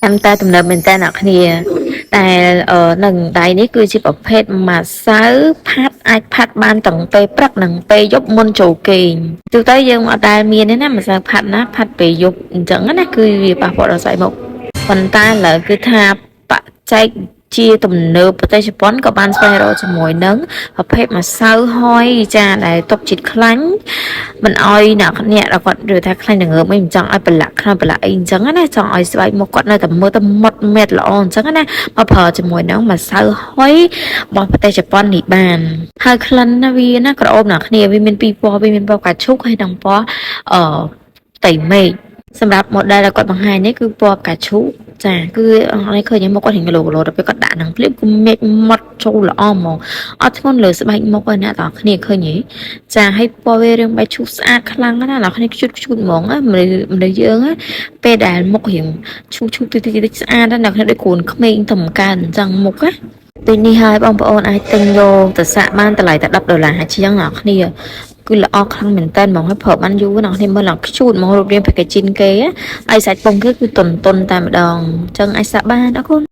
តាមតែទំនើបមែនតើអ្នកគ្នាតែអឺនឹងដៃនេះគឺជាប្រភេទម្សៅផាត់អាចផាត់បានទាំងពេលព្រឹកនិងពេលយប់មុនចូលគេងទូទៅយើងអត់ដែលមានទេណាម្សៅផាត់ណាផាត់ពេលយប់អញ្ចឹងណាគឺវាប៉ះពាល់ដល់ស្បែកមុខប៉ុន្តែឥឡូវគឺថាបច្ចេកជាទំនើបប្រទេសជប៉ុនក៏បានស្វែងរកជាមួយនឹងប្រភេទម្សៅហុយចាដែលទប់ជាតិខ្លាញ់មិនអោយអ្នកអ្នកដែលគាត់ឬថាខ្លាញ់ងើបមិនចង់ឲ្យប្រឡាក់ខ្លាញ់ប្រឡាក់អីអញ្ចឹងណាចង់ឲ្យស្បែកមុខគាត់នៅតែមើលទៅមុតមេតល្អអញ្ចឹងណាមកប្រើជាមួយនឹងម្សៅហុយរបស់ប្រទេសជប៉ុននេះបានហើយក្លិនណាវាណាក្រអូបអ្នកគ្នាវាមានពីរពណ៌វាមានពណ៌ផ្កាឈូកហើយនិងពណ៌អឺផ្ទៃមេឃសម្រាប់ model ដែលគាត់បង្ហាញនេះគឺពណ៌ផ្កាឈូកចាគឺអត់ឃើញមុខគាត់រៀងគីឡូគីឡូដល់ពេលគាត់ដាក់ហ្នឹងភ្លាមគឺមេឃម៉ត់ចូលល្អហ្មងអត់ធ្ងន់លើស្បែកមុខឯអ្នកទាំងគ្នាឃើញទេចាហើយពណ៌វារៀងបែកឈូកស្អាតខ្លាំងណាស់អ្នកគ្នាខ្ជុតខ្ជុតហ្មងណាមនុស្សមនុស្សយើងណាពេលដែលមុខរៀងឈូកឈូកតិចតិចតិចស្អាតណាស់អ្នកគ្នាដូចក្រូនក្មេងធំកើអញ្ចឹងមុខណាពេលនេះហើយបងប្អូនអាចទិញយកទៅសាក់បានតម្លៃតែ10ដុល្លារជាងអ្នកគ្នាគឺល្អខ្លាំងមែនតើហ្មងហើយប្រើបានយូរអ្នកគ្នាមើលឡើងខ្ជូតហ្មងរូបរាង packaging គេហើយសាច់ពងគេគឺតុនតុនតែម្ដងអញ្ចឹងអាចសាក់បានអរគុណ។